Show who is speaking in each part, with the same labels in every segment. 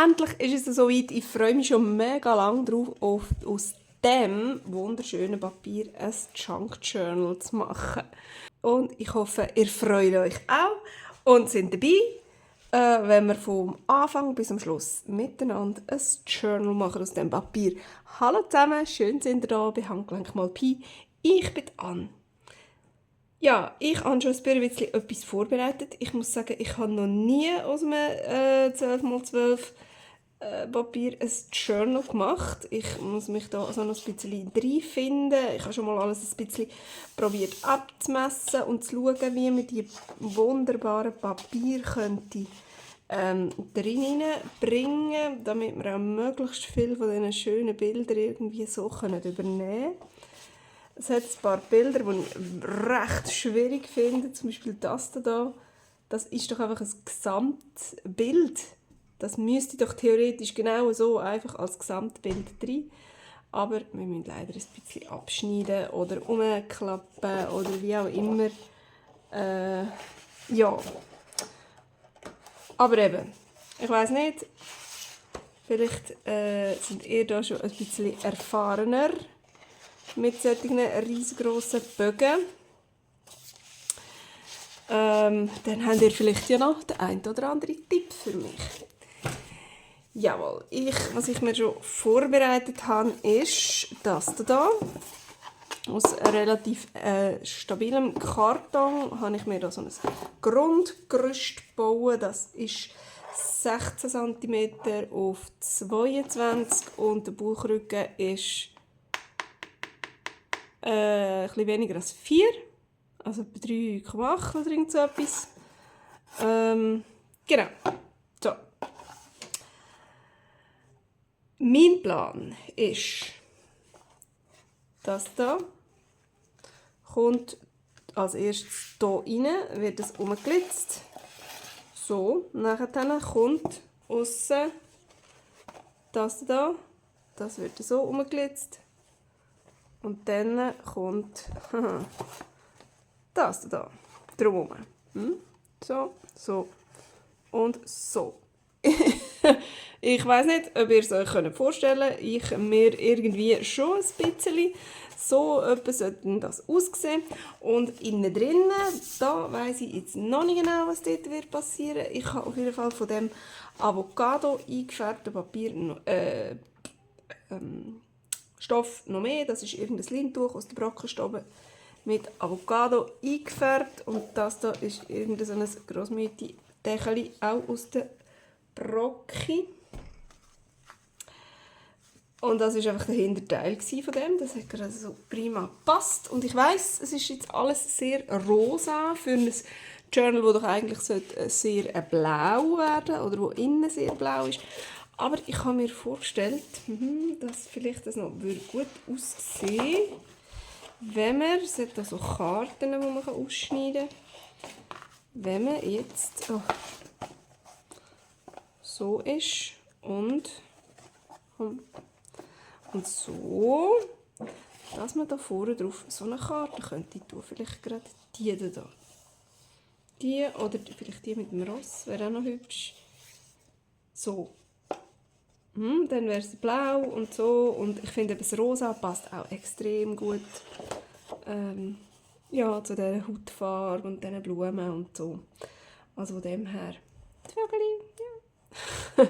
Speaker 1: endlich ist es soweit. Ich freue mich schon mega lange darauf, aus dem wunderschönen Papier ein Junk Journal zu machen. Und ich hoffe, ihr freut euch auch und sind dabei, wenn wir vom Anfang bis zum Schluss miteinander ein Journal machen aus dem Papier. Hallo zusammen, schön sind ihr da bei Handgelenk mal Pi. Ich bin Anne. Ja, ich habe schon ein bisschen etwas vorbereitet. Ich muss sagen, ich habe noch nie aus einem 12×12 Papier ein Journal gemacht. Ich muss mich da so noch ein bisschen reinfinden. Ich habe schon mal alles ein bisschen probiert abzumessen und zu schauen, wie man die wunderbaren Papiere könnte drin bringen, damit wir auch möglichst viel von diesen schönen Bildern irgendwie so übernehmen können. Es hat ein paar Bilder, die ich recht schwierig finde. Zum Beispiel das hier. Das ist doch einfach ein Gesamtbild. Das müsste doch theoretisch genau so einfach als Gesamtbild drin. Aber wir müssen leider ein bisschen abschneiden oder umklappen oder wie auch immer. Ja. Aber eben, ich weiss nicht, vielleicht sind ihr da schon ein bisschen erfahrener mit solchen riesengroßen Bögen. Dann habt ihr vielleicht ja noch den einen oder anderen Tipp für mich. Jawohl, was ich mir schon vorbereitet habe, ist das hier. Aus relativ stabilem Karton habe ich mir da so ein Grundgerüst gebaut. Das ist 16 cm auf 22 und der Bauchrücken ist ein bisschen weniger als 4, also bei 3,8 oder irgend so etwas. Genau. So. Mein Plan ist, das hier kommt als erstes hier rein, wird es umgelitzt. So, nachher kommt aussen das hier, das wird so umgelitzt. Und dann kommt das hier drumherum. So, so und so. Ich weiss nicht, ob ihr es euch vorstellen könnt. Ich mir irgendwie schon ein bisschen. So etwas sollte das aussehen. Und innen drinnen, da weiss ich jetzt noch nicht genau, was dort wird passieren. Ich habe auf jeden Fall von dem Avocado eingefärbten Papier Stoff noch mehr. Das ist irgendein Leintuch aus der Brockenstube mit Avocado eingefärbt. Und das hier ist irgendein Grossmütti-Dächeli auch aus der Brocke. Und das war einfach der Hinterteil von dem. Das hat gerade so prima gepasst. Und ich weiss, es ist jetzt alles sehr rosa für ein Journal, das doch eigentlich sehr blau werden sollte. Oder wo innen sehr blau ist. Aber ich habe mir vorgestellt, dass vielleicht das noch gut aussehen würde, wenn man, es hat da so Karten, die man ausschneiden kann, wenn man jetzt so ist und so, dass man da vorne drauf so eine Karte könnte tun. Vielleicht gerade die da. Die oder vielleicht die mit dem Ross, wäre auch noch hübsch. So. Dann wäre es blau und so. Und ich finde, das Rosa passt auch extrem gut ja, zu dieser Hautfarbe und diesen Blumen und so. Also von dem her. Die Vögel, ja.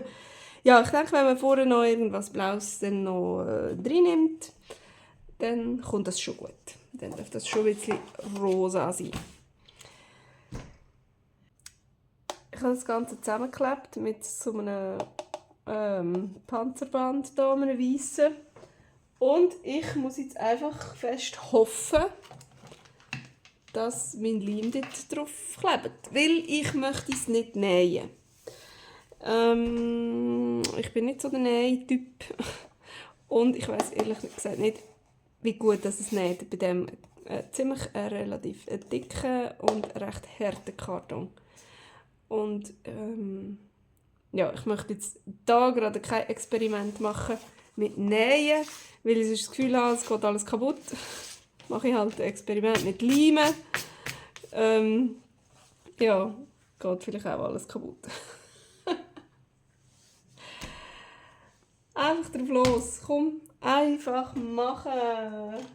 Speaker 1: Ja, ich denke, wenn man vorne noch irgendwas Blaues dann noch drin nimmt, dann kommt das schon gut. Dann darf das schon ein bisschen rosa sein. Ich habe das Ganze zusammengeklebt mit so einem Panzerband hier, einem weißen. Und ich muss jetzt einfach fest hoffen, dass mein Leim dort drauf klebt. Weil ich möchte es nicht nähen. Ich bin nicht so der Näh-Typ. Und ich weiss ehrlich gesagt nicht, wie gut das es näht bei dem ziemlich relativ dicken und recht harten Karton. Und ja, ich möchte jetzt da gerade kein Experiment machen mit Nähen, weil ich das Gefühl habe, es geht alles kaputt. Mache ich halt ein Experiment mit Leimen. Ja, geht vielleicht auch alles kaputt. einfach drauf los. Komm, einfach machen.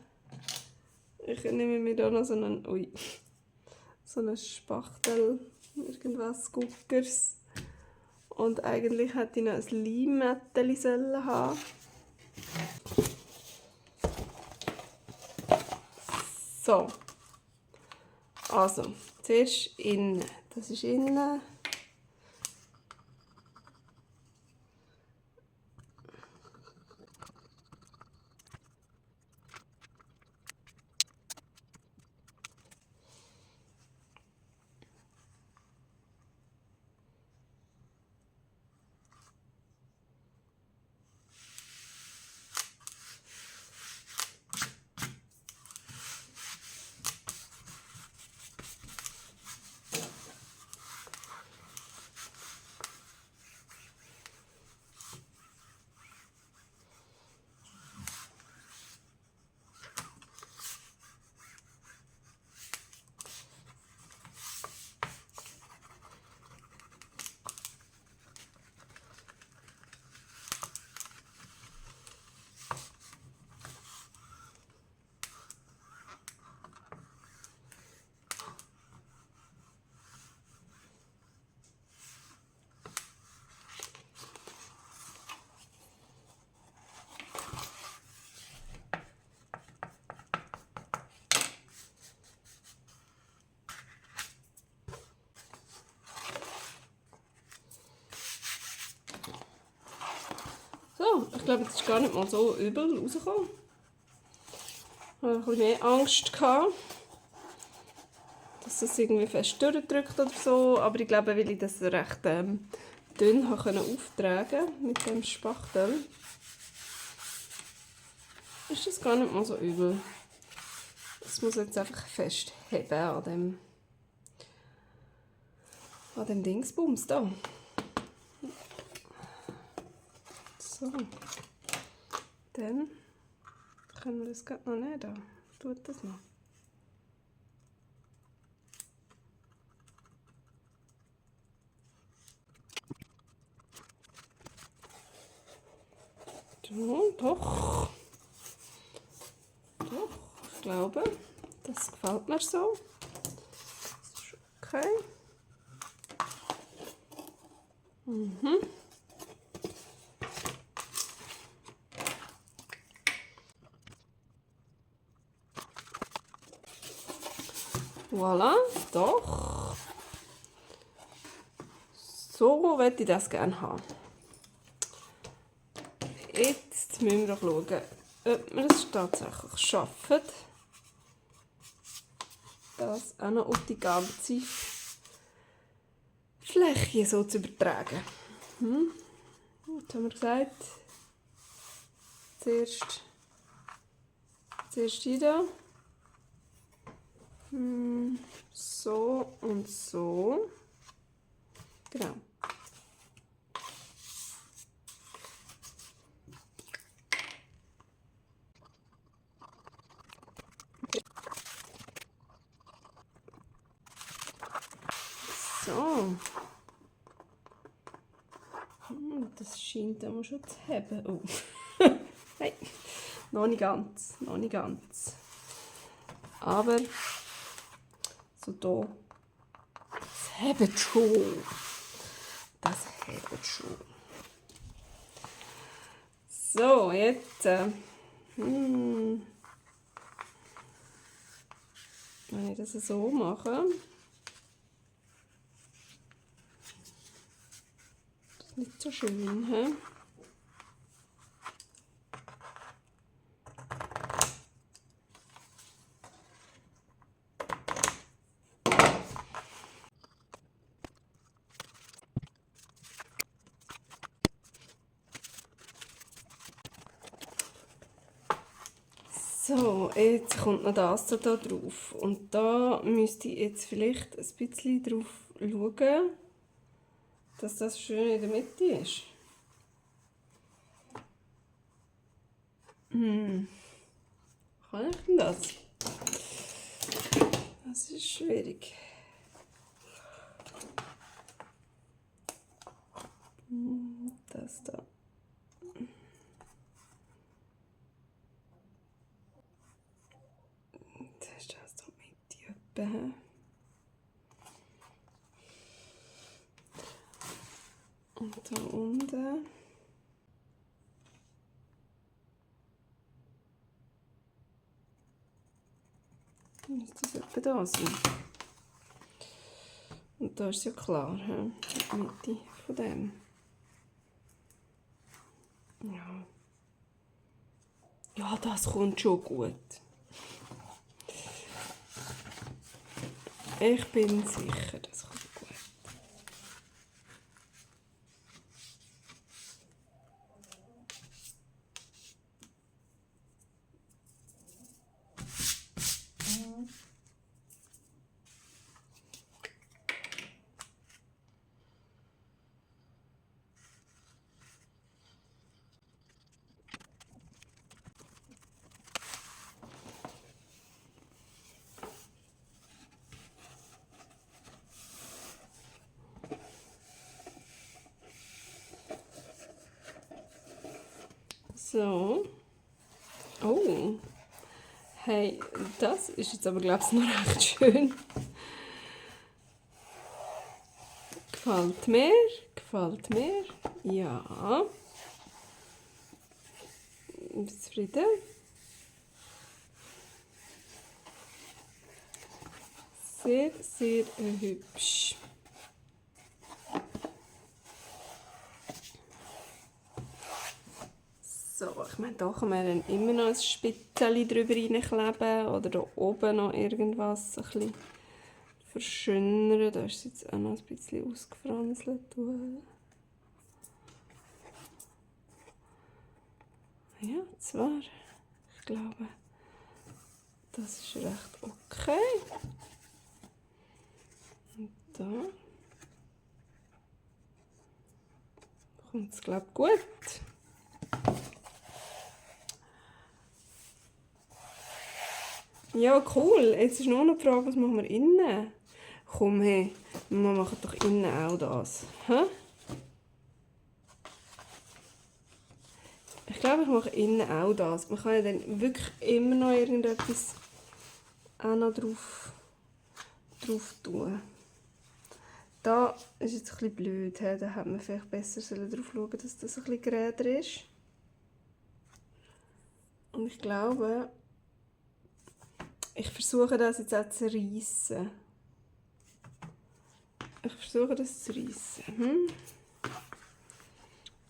Speaker 1: Ich nehme mir da noch so einen Spachtel, irgendwas Guckers. Und eigentlich hätte ich noch ein Limette sollen haben. So. Also, zuerst innen. Das ist innen. So, ich glaube, es ist gar nicht mal so übel rausgekommen. Ich hatte ein bisschen mehr Angst gehabt, dass es irgendwie fest durchdrückt oder so. Aber ich glaube, weil ich das recht dünn auftragen mit dem Spachtel, ist das gar nicht mal so übel. Das muss jetzt einfach festheben an dem Dingsbums da. So. Dann können wir das gerade noch nicht da. Tut das noch. So, doch. Doch, ich glaube, das gefällt mir so. Das ist okay. Voilà, doch. So möchte ich das gerne haben. Jetzt müssen wir doch schauen, ob wir es tatsächlich schaffen, das auch noch auf die ganze Fläche so zu übertragen. Jetzt haben wir gesagt, zuerst hier da. So und so. Genau. So. Das scheint aber schon zu haben. Oh. Nein, noch nicht ganz. Noch nicht ganz. Aber so da. Das hebt schon. Das hebt schon. So, jetzt. Wenn ich das so mache. Das ist nicht so schön, hä? So, jetzt kommt noch das da drauf. Und da müsste ich jetzt vielleicht ein bisschen drauf schauen, dass das schön in der Mitte ist. Kann ich denn das? Das ist schwierig. Das da. etwa. Und da unten. Müsste das etwa da sein. Und da ist ja klar, die Mitte von dem. Ja. Ja, das kommt schon gut. Ich bin sicher, das kommt gut. So. Oh. Hey, das ist jetzt aber, glaube ich, noch recht schön. Gefällt mir? Gefällt mir? Ja. Bist du zufrieden? Sehr, sehr hübsch. So, ich meine, da kann man dann immer noch ein Spitzchen drüber reinkleben oder da oben noch irgendwas ein bisschen verschönern. Da ist es jetzt auch noch ein bisschen ausgefranselt. Ja, zwar, ich glaube, das ist recht okay. Und da kommt es, glaube ich, gut. Ja, cool. Jetzt ist nur noch die Frage, was machen wir innen? Komm, hey, wir machen doch innen auch das. Hä? Ich glaube, ich mache innen auch das. Man kann ja dann wirklich immer noch irgendetwas auch noch drauf tun. Da ist jetzt ein bisschen blöd. He? Da hätte man vielleicht besser darauf schauen, dass das ein bisschen geräder ist. Und ich glaube, ich versuche das jetzt auch zu reissen. Ich versuche das zu reissen.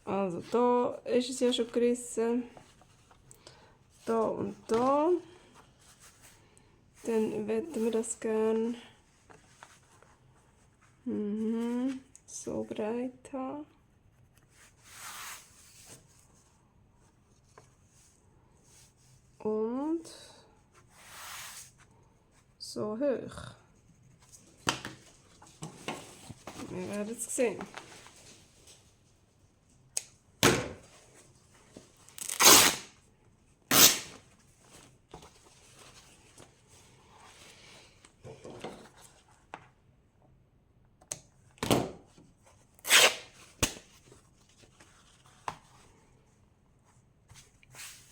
Speaker 1: Also da ist es ja schon gerissen. Da und da. Dann wollen wir das gerne so breit haben. Und so hoch. Wir werden es sehen.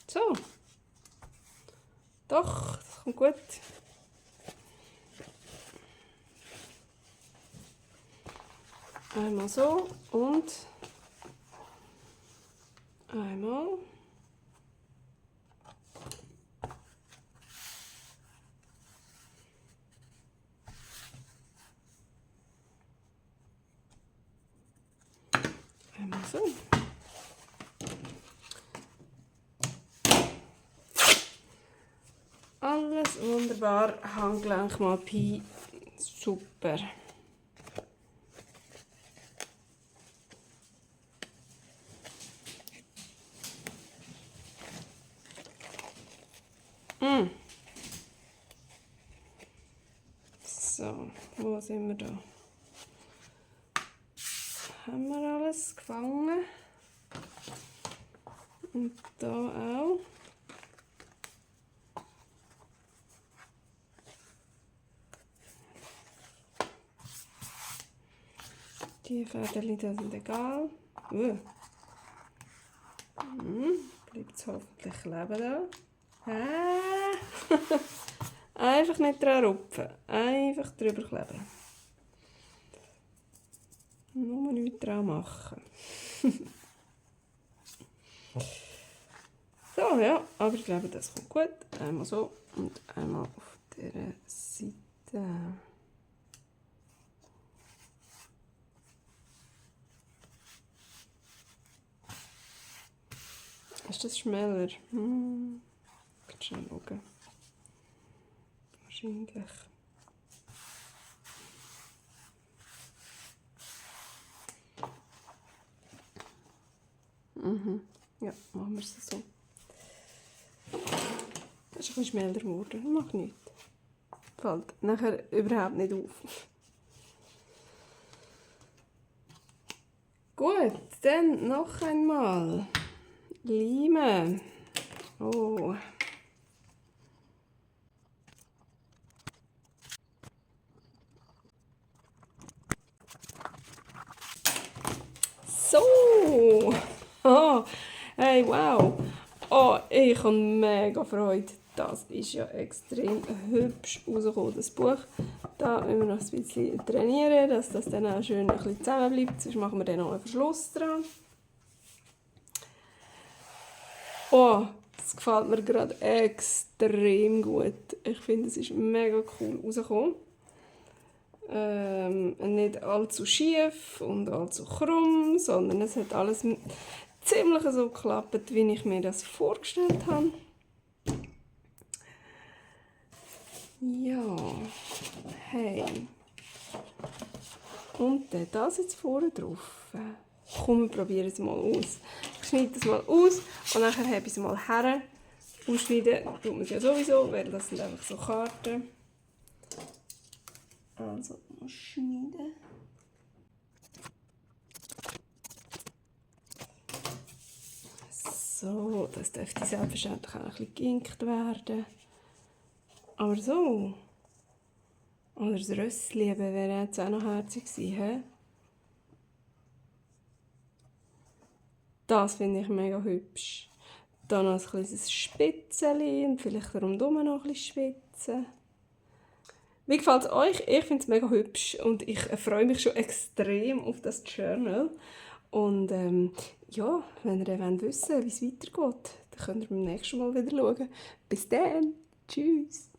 Speaker 1: So. Doch, das kommt gut. Einmal so und einmal. Einmal so. Alles wunderbar, Handgelenk mal Pi, super. So, wo sind wir da? Haben wir alles gefangen? Und da auch. Die Fäden sind egal. Bleibt es hoffentlich kleben da. Einfach nicht dran rupfen. Einfach drüber kleben. Nur nichts dran machen. So, ja, aber ich glaube, das kommt gut. Einmal so und einmal auf dieser Seite. Ist das schneller? Ich kann schnell schauen. Wahrscheinlich. Ja, machen wir es so. Das ist ein bisschen schneller geworden. Macht nichts. Fällt nachher überhaupt nicht auf. Gut, dann noch einmal. Lime. Oh. So. Oh. Hey, wow. Oh, ich habe mega Freude. Das ist ja extrem hübsch rausgekommen, das Buch. Da müssen wir noch ein bisschen trainieren, dass das dann auch schön ein bisschen zusammenbleibt. Sonst machen wir dann noch einen Verschluss dran. Oh, das gefällt mir gerade extrem gut. Ich finde, es ist mega cool rausgekommen. Nicht allzu schief und allzu krumm, sondern es hat alles ziemlich so geklappt, wie ich mir das vorgestellt habe. Ja, hey. Und dann das jetzt vorne drauf. Komm, wir probieren es mal aus. Ich schneide es mal aus und nachher habe ich es mal her. Ausschneiden tut man es ja sowieso, weil das sind einfach so Karten. Also, mal schneiden. So, das dürfte selbstverständlich auch ein bisschen geinkt werden. Aber so. Oder das Rössli wäre jetzt auch noch herzig gewesen. He? Das finde ich mega hübsch. Dann noch ein kleines Spitzeli und vielleicht rundherum noch ein bisschen Spitzen. Wie gefällt es euch? Ich finde es mega hübsch und ich freue mich schon extrem auf das Journal. Und ja, wenn ihr dann wissen wollt, wie es weitergeht, dann könnt ihr beim nächsten Mal wieder schauen. Bis dann! Tschüss!